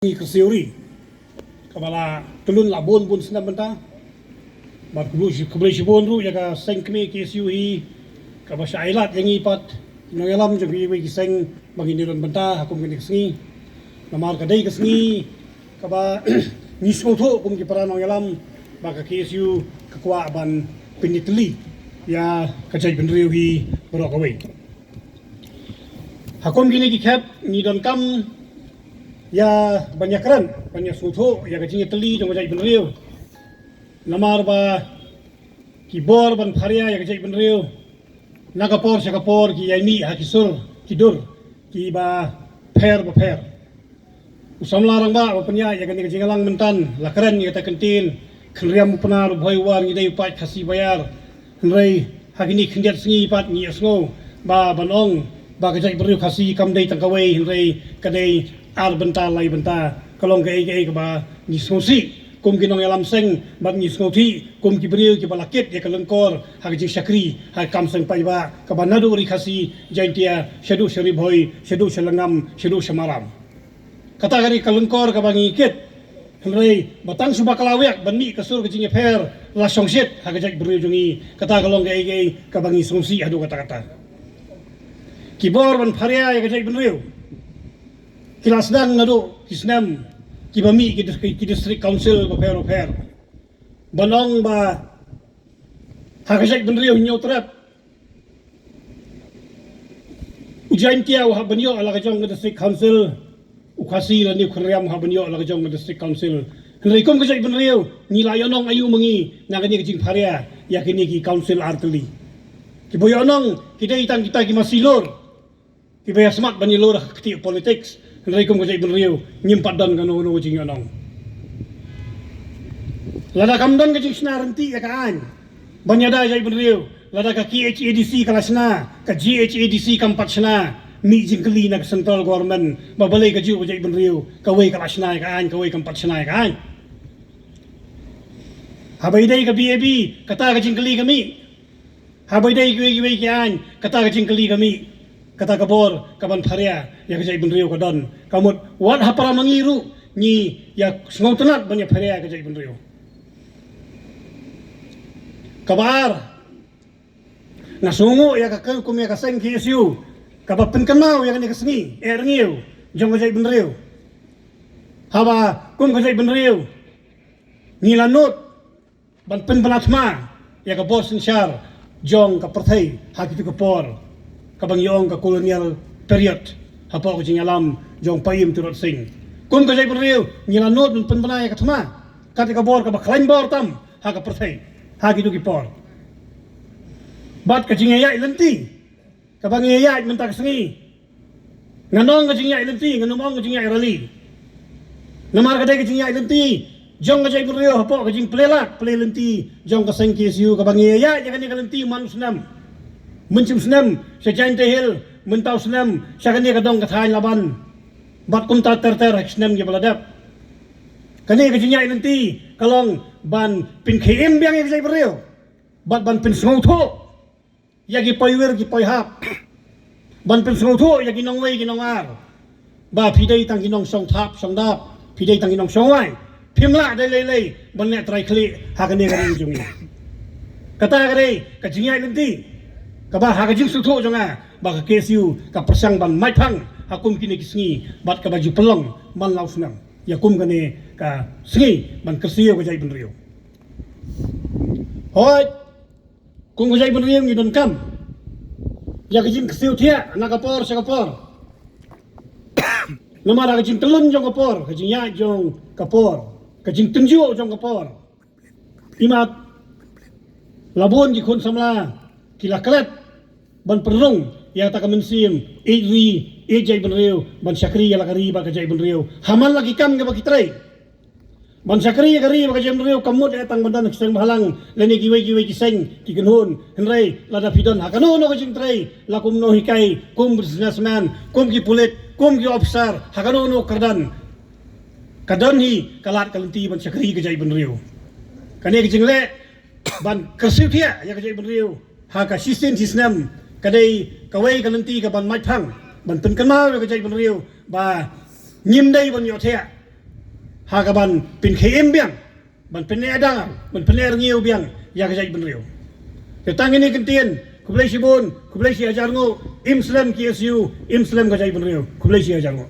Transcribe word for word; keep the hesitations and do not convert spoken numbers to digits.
Ki kyrsiewri kaba la tylun la bun bun snem mynta. Bad khublei shi- khublei shibun ruh ïa ka seng kmie K S U hi kaba shah ailad ïa ngi pat nongïalam jong kiwei ki seng ba ngin ïadon bynta ha kum kane ka sngi. Namar ka dei ka sngi kaba ngi sngewthuh kum ki para nongïalam ba ka K S U ka kwah ban pynïatylli ïa ka jaitbynriew hi baroh kawei. Ha kum kine ki khep ngi donkam ïa ban ïakren ban ïasngewthuh ïa ka jingïatylli jong ka jaitbynriew. Namar ba ki bor ban pharia ïa ka jaitbynriew na ka por sha ka por ki ïaimih ha ki sur ki dur kiba pher bapher. U samla rangbah ba pynïaid ïa kane ka jingïalang mynta la kren ïa kata ka ktien, khynriam u Pnar u Bhoi u War ngi dei u paid Khasi ba ïar. Hynrei ha kine khyndiat sngi pat ngi ïohsngew ba ban ong ba ka jaitbynriew Khasi kam dei tang kawei hynrei ka dei ar bynta lai bynta, ka long kaei kaei kaba ngi sngewsih kum ki nongïalam seng bad ngi sngewsih kum ki briew kiba la kit ïa ka lyngkor ha ka jingshakri ha ka kam seng paidbah kaba naduh ri Khasi Jaintia shaduh sha Ri Bhoi shaduh sha Lyngngam shaduh sha Maram. Kata ka dei ka lyngkor kaba ngi kit. Hynrei ba tang shu bakla wiak ban mih ka sur ka jingïapher la shongshit ha ka jaitbynriew jong ngi, kata ka long kaei kaei kaba ngi sngewsih haduh katta katta. Ki bor ban pharia ïa ka jaitbynriew ki la sdang naduh ki snem kiba mih ki dis- ki district council bapher bapher. Ban ong ba ha ka jaitbynriew Hynñiewtrep u Jaintia u hap ban ïoh la ka jong ka district council, u Khasi lane u Khynriam u hap ban ïoh la ka jong ka district council. Hynrei kum ka jaitbynriew ngi la ïohnong aïu ma ngi na kane ka jingpharia ïa kine ki council artylli. Kiba ïohnong ki dei tang kita ki masi lur kiba ïa smat ban ïalur ha ka kti politics. Hynrei kum ka jaitbynriew ngim pat don kano kano ka jingïohnong. Lada kam don ka jingshna ryntih ïa ka aiñ ban ïada ïa ka jaitbynriew, lada ka K H A D C ka la shna, ka G H A D C kam pat shna, mih jingkylli na ka central government ba balei kajuh ka jaitbynriew kawei ka la shna ïa ka aiñ kawei kam pat shna ïa ka aiñ. Haba ïadei ka B A B kata ka jingkylli ka mih. Haba ïadei kiwei kiwei ki aiñ kata ka jingkylli ka mih. Kata ka bor ka ban pharia ïa ka jaitbynriew ka don. Ka mut wat ha para ma ngi ruh ngi ïa sngewtynnat ban ïa pharia ïa ka jaitbynriew. Kaba ar, nga sngewnguh ïa ka kum ïa ka seng K S U kaba pynkynmaw ïa kane ka sngi eh rngiew jong ka jaitbynriew. Haba kum ka jaitbynriew ngi la nud ban pynbna thma ïa ka bor synshar jong ka pyrthei ha kitu ki por kaba ngi ong ka colonial period hapoh ka jingïalam jong Paiem Tirot Sing. Kum ka jaitbynriew ngi la nud ban pynbna ïa ka thma kat ïa ka bor kaba khlaiñ bor tam ha ka pyrthei ha kitu ki por. Bad ka jingïaid lynti kaba ngi ïaid mynta ka sngi. Ngan ong ka jingïaid lynti, ngan ym ong ka jingïaid rally. Namar ka dei ka jingïaid lynti jong ka jaitbynriew hapoh ka jingplie lad plie lynti jong ka seng K S U kaba ngi ïaid ïa kane ka lynti man u snem, mynshem snem sha Jaintia Hills, mynta u snem sha kane ka dong ka thaiñ Laban. Bad kumta ter ter ha ki snem kiba la dep. Kane ka jingïaid lynti ka long ban pynkhie im biang ïa ka jaitbynriew bad ban pynsngewthuh ïa ki poiwir ki poihap, ban pynsngewthuh ïa ki nongwei ki nongar ba phi dei tang ki nongshong thap shong dap, phi dei tang ki nongshong wai, phim lah dei lei lei ban leh trai khlieh ha kane ka ri jong ngi. Kata ka dei ka jingïaid lynti kaba ha ka jingsngewthuh jong nga ba ka K S U ka pyrshang ban maitphang ha kum kine ki sngi bad kaba ju pynlong man la u snem ïa kum kane ka sngi ban kyrsiew ka jaitbynriew. Hooid, kum ka jaitbynriew ngi donkam ïa ka jingkyrsiew thiah na ka por sha ka por. Namar ha ka jingtyllun jong ka por, ka jingïaid jong ka por, ka jingtynjuh jong ka por, imat la bun ki khun samla ki la klet ban pynrung ïa kata ka mynsiem ïeit ri ïeit jaitbynriew, ban shakri ïa la ka ri bad ka jaitbynriew ha man la ki kam kaba ki trei. Ban shakri ïa ka ri bad ka jaitbynriew kam mut eh tang ban don ki seng bhalang lane kiwei kiwei ki seng ki kynhun. Hynrei lada phi don ha kano kano ka jingtrei, la kum u nonghikai, kum businessman, kum ki pulit, kum ki officer, ha kano kano ka kyrdan, ka don hi ka lad ka lynti ban shakri ka jaitbynriew. Kane ka jingleh ban kyrsiew thiah ïa ka jaitbynriew ha ka shisien shisnem ka dei kawei ka lynti ka ban maitphang ban pynkynmaw ïa ka jaitbynriew ba ngim dei ban ïohthiah ha kaban pynkhie im biang, ban pyneh dang, ban pyneh rngiew biang ïa ka jaitbynriew. Te tang kine ki ktien, khublei shibun, khublei shi hajar nguh. Im slem K S U, im slem ka jaitbynriew. Khublei shi hajar nguh.